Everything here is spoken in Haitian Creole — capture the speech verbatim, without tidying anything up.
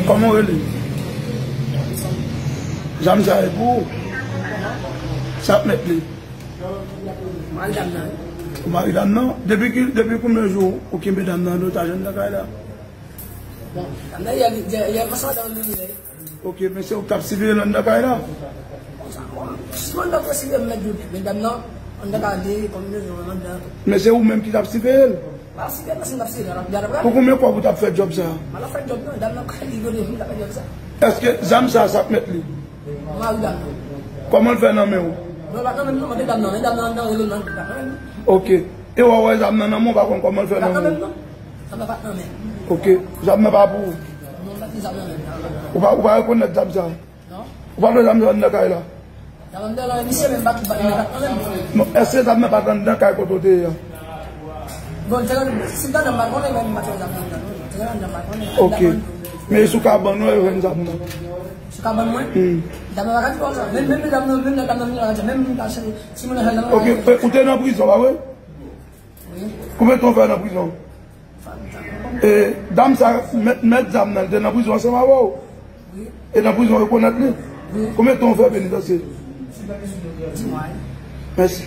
Kòman w rele? Zam sa e pou ou? Sa k mèt li? Mari dam nan. Ou mari dam nan? Depi ki, depi konbyen jou ou kenbe dam nan an otaj anndan kay la? Bon, dam nan, yè, yè, yè, masandan li ye. Ok, men se ou k t ap siveye l anndan kay la? Bon, sa, bon, si mwen t ap siveye m mèt di w, men dam nan, anndan kay li, konbyen jou anndan. Men se ou menm ki t ap siveye l? M ap siveye l, paske m t ap siveye l, l ap, l ap, l ap. Pou konbyen kòb ou t ap fè djòb sa? M ap fè djòb nan, dam nan kay li, kote m t ap fè djòb sa. Èske zam sa, sa k mèt li? Mari dam nan. Kòman l fè nan men w? Non, l pa t nan men m non, mande dam nan, men dam nan, dam nan, rele nan, l pa t nan men m. Ok. E w a wè zam nan nan men w, ou pa konn kòman l fè nan men w? L pa t nan men m non. Zam nan pa t nan men m. Ok. Zam nan pa pou ou? Non, m pa t gen zam nan men m. Ou pa, ou pa rekonèt zam sa? Non. Ou pa wè zam sa anndan kay la? Zam nan anndan la, misye menm pa t, pa t nan men m. Non, èske zam nan pa t anndan kay kote w te ye a? Bon, te, si dam nan pa t konnen, men m pa t wè zam nan anndan, non. Te, dam nan pa t konnen. Ok. Men e sou kabann ou yo jwenn zam nan? Sou kabann mwen? Hmm. Dam nan pa ka di konsa. Menm, menm dam nan, menm dam nan, menm, si moun nan jwenn dam nan. Ok, e, ou te nan prizon, pa vre? Wi. Konbyen tan w fè nan prizon? E, dam sa, mèt, mèt zam nan, li te nan prizon ansanm avè w? Wi. E nan prizon, yo rekonèt li? Wi. Konbyen tan w fè penitansye? Di mwa, wi. Mèsi.